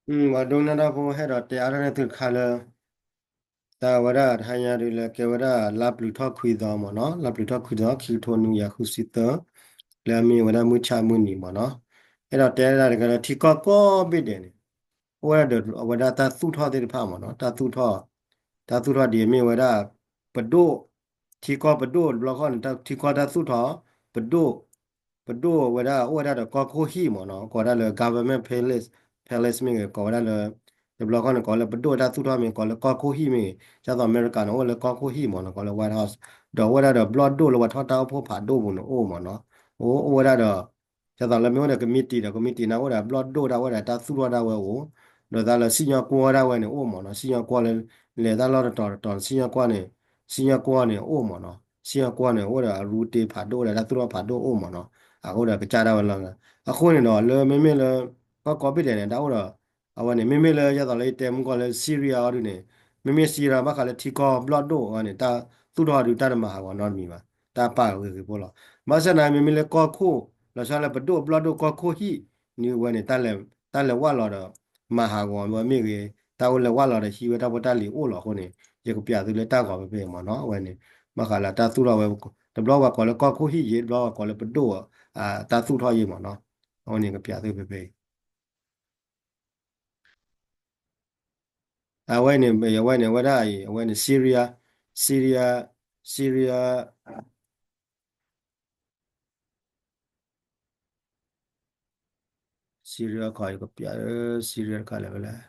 ပှၤဒိကနၣ်တၢ်ဖိ ဟဲဒီးတဲအါထီၣ်န့ၢ်သုတခါလၢ တၢ်ဝဲဒၣ်တဟါညါဒုးလၢကဲဝဲဒၣ်လါပျုၤထီၣ်ခွံသီမ့ၢ်နီၤ, လါပျုၤထီၣ်ခွံသီ ခံကထိနွံကယၤဃုဆံသၢ လၢအမ့ၢ်ဝဲဒၣ်မုၢ်ဆၣ်မုၢ်နံၤမ့ၢ်နီၤ, အဲၣ်ဒိးတဲဒၣ်တခါလၢထံကီၢ်ကိးဘ့ၣ်ဒဲးန့ၣ် အိၣ်ဝဲဒၣ်ဒီးအဝဲဒၣ်တၢ်သူၣ်ထီၣ်သ့ၣ်တဖၣ်မ့ၢ်နီၤ, တၢ်သူၣ်ထီၣ်, တၢ်သူၣ်ထီၣ်ဒ်အမ့ၢ်ဝဲဒၣ် ပဒိၣ်, ထံကီၢ်ပဒိၣ်တဘျီဃီန့ၣ် ထံကီၢ်တၢ်သူၣ်ထီၣ်, ပဒိၣ် ပဒိၣ်ဝဲဒၣ်အိၣ်ဝဲဒၣ်ဒီးကီၢ်ခိၣ်ဟံၣ်မ့ၢ်နီၤ, ကိးဝဲဒၣ်လၢ government palace, palace မ့ၢ်ဂ့ၤ ကိးဝဲဒၣ်လၢ တဘျီဃီန့ၣ် ကိးလၢပဒိၣ်တၢ်သူၣ်ထီၣ်မ့ၢ် ကိးလၢကီၢ်ခိၣ်ဟံၣ်မ့ၢ်ဂ့ၤ, ဒ်သိးအမဲရကၤန့ၣ် အိၣ်လၢကီၢ်ခိၣ်ဟံၣ်မ့ၢ်နီၤ ကိးလၢ White House, ဒီးအိၣ်ဝဲဒၣ်ဒီးဘျီၣ်ဒိၣ်လၢပှၤထီၣ်တၢ်အိၣ်ဖှိၣ်ဖးဒိၣ်ပူၤန့ၣ်အိၣ်မ့ၢ်နီၤ, အိၣ် အိၣ်ဝဲဒၣ်ဒီး ဒ်သိးလၢမ့ၢ်အိၣ်ဒီးကမံးတံာ်ဒီး ကမံးတံာ်န့ၣ်အိၣ်ဒီးဘျီၣ်ဒိၣ်ဒၣ်ဝဲဒၣ်တၢ်သူၣ်ထီၣ်ဒၣ်ဝဲအိၣ်, ဒီးတၢ်လၢစံၣ်ညီၣ်ကွီၢ်ဒၣ်ဝဲန့ၣ်အိၣ်မ့ၢ်နီၤ, စံၣ်ညီၣ်ကွီၢ်လၢ လဲၤတၢ်လီၢ်တတီၤတတီၤ စံၣ်ညီၣ်ကွီၢ်န့ၣ်, စံၣ်ညီၣ်ကွီၢ်န့ၣ်အိၣ်မ့ၢ်နီၤ, စံၣ်ညီၣ်ကွီၢ်န့ၣ် အိၣ်ဒီးအရူတ့ဖးဒိၣ်ဒီးတၢ်သူၣ်ထီၣ်ဖးဒိၣ်အိၣ်မ့ၢ်နီၤ, အအိၣ်ဒီးကစၢ်ဒၣ်ဝဲလီၤ. အဃိန့ၣ်ဒီး လၢမ့မ့ၢ်လၢ ကီၢ်ကိးဘ့ၣ်ဒဲးန့ၣ် တၢ်အိၣ်ဒီး အဝဲန့ၣ် မ့မ့ၢ်လၢယသိးလၢယတဲမုၢ်ကီၢ်လၢ Syria အီၤဒုန့ၣ်, မ့မ့ၢ် Syria ဘၣ်ဃးလၢထံကီၢ်ဘျီၣ်ဒိၣ်အီၤန့ၣ် တၢ်သူၣ်ထီၣ်ဒုးတၢ်တမၤဟးဂီၤနီတမံၤဘၣ်, တၢ်ပာ်ဂ့ၤဂ့ၤဖိလီၤ. ဘၣ်ဆၣ်သနာ်က့ မ့မ့ၢ်လၢကီၢ်ခိၣ် လီၤဆီလၢပဒိၣ်ဘျီၣ်ဒိၣ်ကီၢ်ခိၣ်ဟံၣ်န့ၣ် အဝဲန့ၣ် တၢ်လဲၤဝဲလီၤဒီး မၤဟးဂီၤဝဲမ့ၢ်ဂ့ၤ, တၢ်အိၣ်လဲၤဝဲလီၤဒီးဟံးဝဲတၢ်ဖိတၢ်လံၤအိၣ်လီၤအဃိန့ၣ် ယကပျးသုလၢတၢ်ဂီၤဖဲဖဲမ့ၢ်နီၤ. အဝဲန့ၣ် ဘၣ်ဃးလၢတၢ်သူၣ်ထီၣ်ဝဲ တဘျီပှၤကိးလၢကီၢ်ခိၣ်ဟံၣ်ယံၤ တဘျီပှၤကိးလၢပဒိၣ် တၢ်သူၣ်ထီၣ်ယံၤမ့ၢ်နီၤ. အဝဲန့ၣ်ကပျးသုဖဲဖဲ အဝဲန့ၣ် အဝဲန့ၣ် အဝဲဒၣ်အံၤ အဝဲန့ၣ် Syria, Syria, Syria, Syria ခီ ယကပျး Syria တခါလၢ်ဝဲလဲၣ်.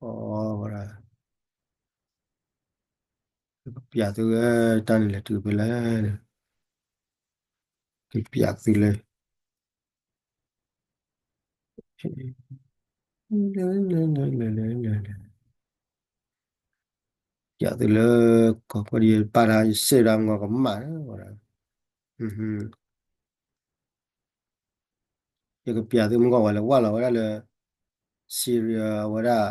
အိ ဝဲဒၣ် ယကပျးသုဝဲ တၢ်န့ၣ်လဲၤတုၤဖဲလဲၣ်န့ၣ် ကပျးသုလၢ ပျးသုလၢ ကီၢ်ပှၤဒ်ယပာ်တၢ်ယစဲးဒၣ်မ့ၢ်ကမၣ်ဝဲဒၣ် ယကပျးသုမုၢ်ကီၢ်ဝဲလဲၤဝၢ်လီၤဝဲဒၣ်လၢ Syria ဝဲဒၣ်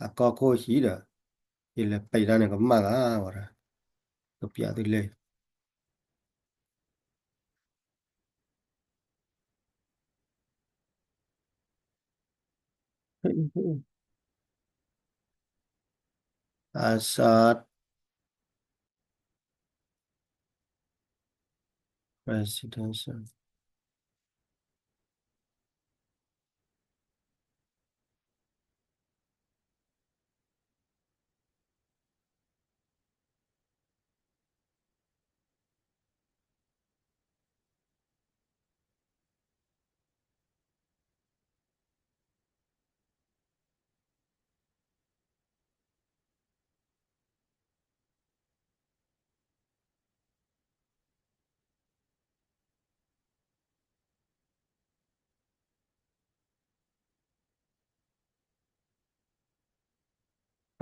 အကီၢ်ခိၣ်ဟံၣ်ဒီး ယလဲၤပံးတၢ်န့ၣ်ကမၣ်ဂၤဝဲဒၣ် ကပျးသုလဲၤ Assad presidential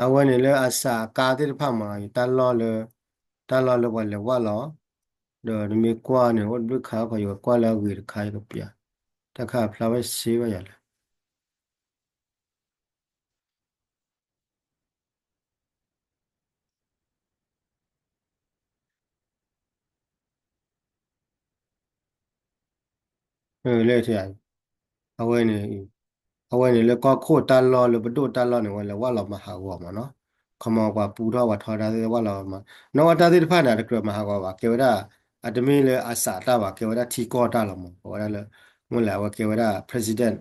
အဝဲန့ၣ်လၢအစးအကါသ့ၣ်တဖၣ်မး တၢ်လီၢ်လၢ တၢ်လီၢ်လၢပှၤလဲၤဝၢ်လီၤ ဒီးနမ့ၢ်ကွၢ်န့ၣ် အိၣ်တဘျုးခါခီ ယကွၢ်လၢအဂ့ၤတခါ ယကပျး တၢ်ခါဖျါဝဲစ့ဘၣ်ယၤလဲၣ် လၢ အဝဲန့ၣ် အဝဲန့ၣ်လၢကီၢ်ခိၣ်တၢ်လီၢ်လၢပဒိၣ်တၢ်လီၢ်န့ၣ် ဝဲလဲၤဝၢ်လီၤမၤဟးဂီၤမးနီၤ, ခီမီပှၤပူထီၣ်ပှၤထီဒါသ့ၣ်ဝၢ်လီၤမး, နီၢ်ဝဲတၢ်သ့ၣ်တဖၣ်န့ၣ် တကြၢးမၤဟးဂီၤဘၣ် ကဲဝဲဒၣ် အတမ့ၢ်လၢအစးတၢ်ဘၣ် ကဲဝဲဒၣ်ထံကီၢ်တၢ်လီၤမး ပဝဲဒၣ်လၢ မ့ၢ်လၢအဝဲကဲဝဲဒၣ် president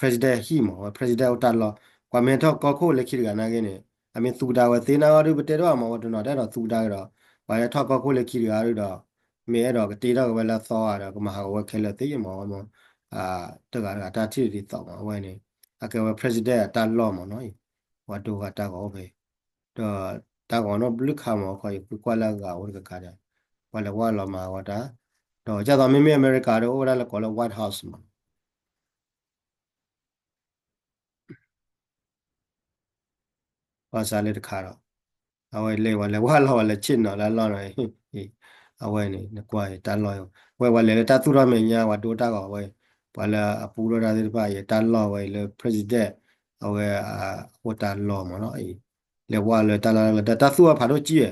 president ဟံၣ်မး ဝဲ president အိၣ်တၢ်လီၢ်, ပှၤမ့ၢ်ထီၣ်ကီၢ်ခိၣ်လၢခံတဂၤနာ်က့န့ၣ် အမ့ၢ်သူကဒါဝဲသ့နာ်အီၤဒုး ပတဲတဘၣ်မး ဝဲတနီၤတအဲၣ်ဒိးသူကဒါက့ၤဒီး ပှၤလၢထီၣ်ကီၢ်ခိၣ်လၢခံတဂၤဒုးဒီး မ့ၢ်အဲၣ်ဒိးကတ့ထီၣ်က့ၤဝဲလၢအသီဧါဒီး ကမၤဟးဂီၤဝဲခဲလၢာ်သ့မး ဝဲမး တဂၤတဂၤတၢ်ထံၣ်ဒ်သိးမး အဝဲန့ၣ် အကဲဝဲ president အတၢ်လီၢ်မးနီၤအံၤ ပှၤဒိဂၤတၢ်ဂီၤအိၣ်ဖဲ ဒီးတၢ်ဂီၤနီတဘျုးခါမး ခီယကွၢ်လၢအဂၤအိၣ်တကးခါဒီး ပှၤလဲၤဝၢ်လီၤမၤဟးဂီၤတၢ် ဒီးဒ်သိးမ့မ့ၢ်အမဲရကၤဒီး အိၣ်ဝဲဒၣ်လၢကိးလၢ White House မး ဘၣ်ဆၣ်လၢတခါဒီး အဝဲလဲၤဝဲလဲၤဝၢ်လီၤဝဲလဲၤဆ့ၣ်နီၤလၢအလီၢ်နီၤ အဝဲန့ၣ် နကွၢ်တၢ်လီၢ် ဝဲပှၤလဲၤလၢတၢ်သူၣ်ထီၣ်မဲာ်ညါ ပှၤဒိတၢ်ဂီၤဝဲ ပှၤလၢအပူထီၣ်တၢ်သ့ၣ်တဖၣ်အံၤ တၢ်လီၢ်ဝဲအံၤလၢ president အဝဲ အိၣ်တၢ်လီၢ်မးနီၤအံၤ လဲၤဝၢ်လၢတၢ်လီၢ်လၢ တၢ်သူၣ်ထီၣ်ဖးဒိၣ်ကံၢ်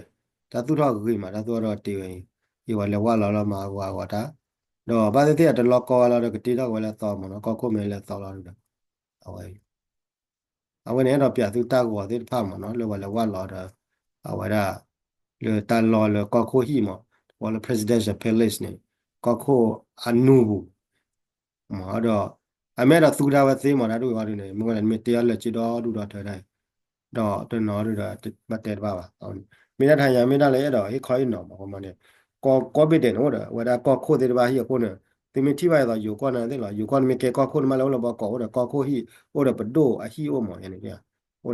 တၢ်သူၣ်ထီၣ်ဂ့ၤမး တၢ်သူၣ်ထီၣ်ဒီးတ့ဝဲအံၤ ယဝဲလဲၤဝၢ်လီၤလၢမၤဟးဂူာ်ဟးဂီၤတၢ်, ဒီးဘၣ်သ့ၣ်သ့ၣ်အတလီၢ်ကီဝဲလီၤဒီးကတ့ထီၣ်က့ၤဝဲလၢအသီမ့ၢ်နီၤ, ကီၢ်ခိၣ်မ့ၢ်လၢအသီလီၤဒီး အဝဲ အဝဲန့ၣ်အဲၣ်ဒိးပျးသုတၢ်ဂီၤသ့ၣ်တဖၣ်မ့ၢ်နီၤ, လၢပှၤလဲၤဝၢ်လီၤဒီး အဝဲဒၣ် လၢတၢ်လီၢ်လၢကီၢ်ခိၣ်ဟံၣ်မ့ၢ် တဝီလၢ presidential palace န့ၣ် ကီၢ်ခိၣ်အနူပူၤ မ့ၢ်ဒီး အမ့ၢ်အဲၣ်ဒိးသူတၢ်ဝဲသ့မ့ၢ် တၢ်ဒုးဝဲဒုးန့ၣ် မ့ၢ်ဝဲန့ၣ် မ့ၢ်တဲအီၤလၢာ်က့ဒီဒူၣ်ဒီထၢတၢ် ဒီးတနီၤဒုးဒီး ဘၣ်တဲတဘၣ်ဘၣ်. မ့ၢ်ဒၣ်တဟါညါ မ့ၢ်ဒၣ်လၢအဲၣ်ဒိးဟ့ၣ်ခီဟ့ၣ်နီၤမ့ၢ် ခီမီန့ၣ် ကီၢ် ကီၢ်ဘ့ၣ်ဒဲးန့ၣ် အိၣ်ဒီး အဝဲဒၣ်ကီၢ်ခိၣ်သ့ၣ်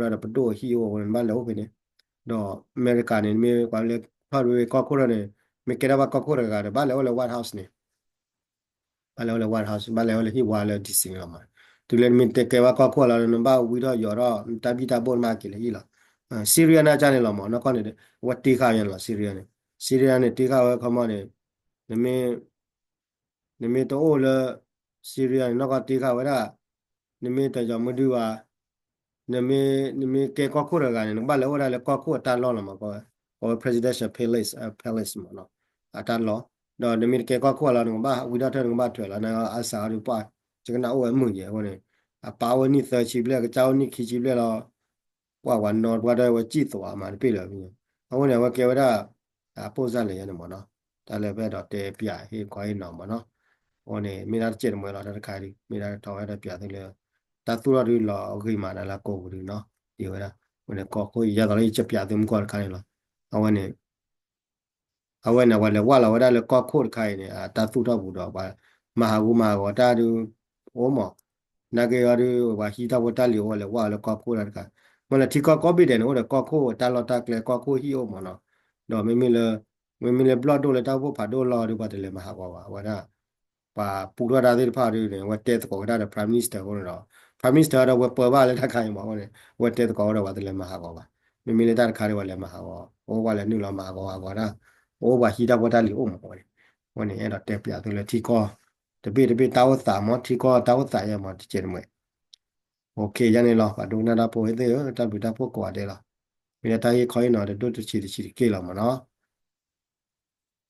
တဖၣ်ဟံၣ်အခိၣ်န့ၣ် သုမ့ၢ်ထံၣ်ဘၣ်အသိး ယိၤကီၢ်န့ၣ်သ့ၣ်လီၤ. ယိၤကီၢ်န့ၣ်မ့ၢ်ကဲကီၢ်ခိၣ်န့ၣ် ဘၣ်လဲၤအိၣ်လၢဘီကီး အိၣ်ဒီးကီၢ်ခိၣ်ဟံၣ် အိၣ်ဒီးပဒိၣ်အဟံၣ်အိၣ်မ့ၢ်န့ၣ် အိၣ်ဒီးပဒိၣ်အဟံၣ်အိၣ်န့ၣ် ဘၣ်လဲၤအိၣ်ဖဲန့ၣ် ဒီးအမဲရကၤန့ၣ် မ့ၢ်ပှၤလၢထီၣ်ဒံးကီၢ်ခိၣ်ထီၣ်န့ၣ် မ့ၢ်ကဲထီၣ်ဘၣ်ကီၢ်ခိၣ်တဂၤဒီး ဘၣ်လဲၤအိၣ်လၢ White House န့ၣ် ဘၣ်လဲၤအိၣ်လၢ White House ဘၣ်လဲၤအိၣ်လၢဟံၣ်ဝါလၢ D C န့ၣ်လီၤမး. တုၤလၢနမ့ၢ်တကဲဘၣ်ကီၢ်ခိၣ်လီၤ နဘၣ်ဝံထီၣ်ယိးထီၣ် တၢ်ဘံၣ်တၢ်ဘိၣ်နဘၣ်က့ၤလၢဟံၣ်လီၤ. Syria န့ၣ်ကန့ၣ်လီၤမး နီၢ်ကီၢ်န့ၣ် အဝဲတ့ဃာ်ဝဲန့ၣ်လီၤ Syria န့ၣ် Syria န့ၣ် တ့ဃာ်ဝဲခီမီန့ၣ် နမ့ၢ် နမ့ၢ်တအိၣ်လၢ Syria န့ၣ် နီၢ်ကီၢ်တ့ဃာ်ဝဲဒၣ် နမ့ၢ်တယီၤမဒုဘၣ် နမ့ၢ် နမ့ၢ်ကဲကီၢ်ခိၣ်တဂၤန့ၣ် နကဘၣ်လဲၤအိၣ်ဒၣ်လၢကီၢ်ခိၣ်အတၢ်လီၢ်လီၤမး ကီးဝဲ presidential palace, palace မးနီၤ အတၢ်လီၢ် ဒီးနမ့ၢ်တကဲကီၢ်ခိၣ်လီၤ နကဘၣ်ဝံထီၣ်ထၢ နကဘၣ်ထွဲလီၤ နအစးအီၤဒုးပှၢ် ယကနၣ်အိၣ်ဝဲမုာ်ယဲအဃိန့ၣ် အပၢ်အိၣ်နံၣ်သၢဆံဘျဲၣ် ကစၢ်အိၣ်နံၣ်ခံဆံဘျဲၣ်လီၤ ပှၤဝဲနီတပှၢ်ဒီးဝဲစံၣ်သွါမးတပ့ၢ်လၢၤ အဃိန့ၣ် အဝဲကဲဝဲဒၣ် အပိၢ်စၢ်လၢယဲန့ၣ်မးနီၤ တၢ်လၢပအဲၣ်ဒိးတဲပၠးဟ့ၣ်ခီဟ့ၣ်နီၤမးနီၤ အဃိန့ၣ် မ့ၢ်ဒၣ်တစဲးတမှဲလီၤ တၢ်တခါဒုး မ့ၢ်ဒၣ်တထီဝဲဒၣ်ပၠးသုလၢ တၢ်သူၣ်ထီၣ်ဒုးလီၤအဂ့ၤမးဒီးလၢကိးပူၤဒုးနီၤ ဒ်ဝဲဒၣ် အဃိန့ၣ် ကီၢ်ခိၣ်အံၤ ယသးလၢယကပၠးသုမုၢ်ကီၢ်တခါန့ၣ်လီၤ အဝဲန့ၣ် အဝဲန့ၣ် ပှၤလဲၤဝၢ်လီၤဝဲဒၣ်လၢကီၢ်ခိၣ်တခါအံၤန့ၣ် အတၢ်သူၣ်ထီၣ်ပူၤဒီး ပှၤမၤဟးဂူာ်မၤဟးဂီၤတၢ်ဒုး အိၣ်မး နာ်က့အီၤဒုး ပှၤဟံးတၢ်ဖိတၢ်လံၤအိၣ်ဝဲလဲၤဝၢ်လၢကီၢ်ခိၣ်တၢ်တခါ မ့ၢ်လၢထံကီၢ်ကီၢ်ဘ့ၣ်ဒဲးန့ၣ် အိၣ်ဒီးကီၢ်ခိၣ်တၢ်လီၢ်တၢ်ကျဲ ကီၢ်ခိၣ်ဟံၣ်အိၣ်မးနီၤ ဒီးမ့မ့ၢ်လၢ မ့မ့ၢ်လၢဘျီၣ်ဒိၣ်လၢတၢ်အိၣ်ဖှိၣ်ဖးဒိၣ်လီၢ်ဒုး ပှၤတလဲၤမၤဟးဂီၤဘၣ် အဝဲဒၣ် ပှၤပူထီၣ်တၢ်သ့ၣ်တဖၣ်ဒုးန့ၣ် အဝဲတဲသကိးဝဲဒၣ်ဒီး Prime Minister အဃိန့ၣ်ဒီး Prime Minister ဒီးအဝဲပၢဘၣ်လၢတၢ်ခါအံၤမးအဃိန့ၣ် အဝဲတဲသကိးဝဲဒီးပှၤတလဲၤမၤဟးဂီၤဘၣ် မ့မ့ၢ်လၢတၢ်တခါဒုး ပှၤလဲၤမၤဟးဂီၤ အိၣ်ပှၤလဲၤနုာ်လီၤမၤဟးဂီၤဟးဂီၤတၢ် အိၣ်ပှၤဟံးတၢ်ဖိတၢ်လံၤအိၣ်မးအဃိန့ၣ် အဃိန့ၣ် အဲၣ်ဒိးတဲပၠးသုလၢထံကီၢ် တဘ့ၣ်တဘ့ၣ်တၢ်အိၣ်သးမး ထံကီၢ်တၢ်အိၣ်သးယဲမး တစဲးတမှဲ ယန့ၣ်လီၤ ပှၤဒိကနၣ်တၢ်ဖိသ့ၣ်ဧၢ တၢ်ဘျုးတၢ်ဖှိၣ်ကိးဂၤဒဲးလီၤ မ့ၢ်ဒၣ်တၢ်ဟ့ၣ်ခီဟ့ၣ်နီၤတဒိၣ်တဆံးတဆံးတက့ၢ်လီၤမးနီၤ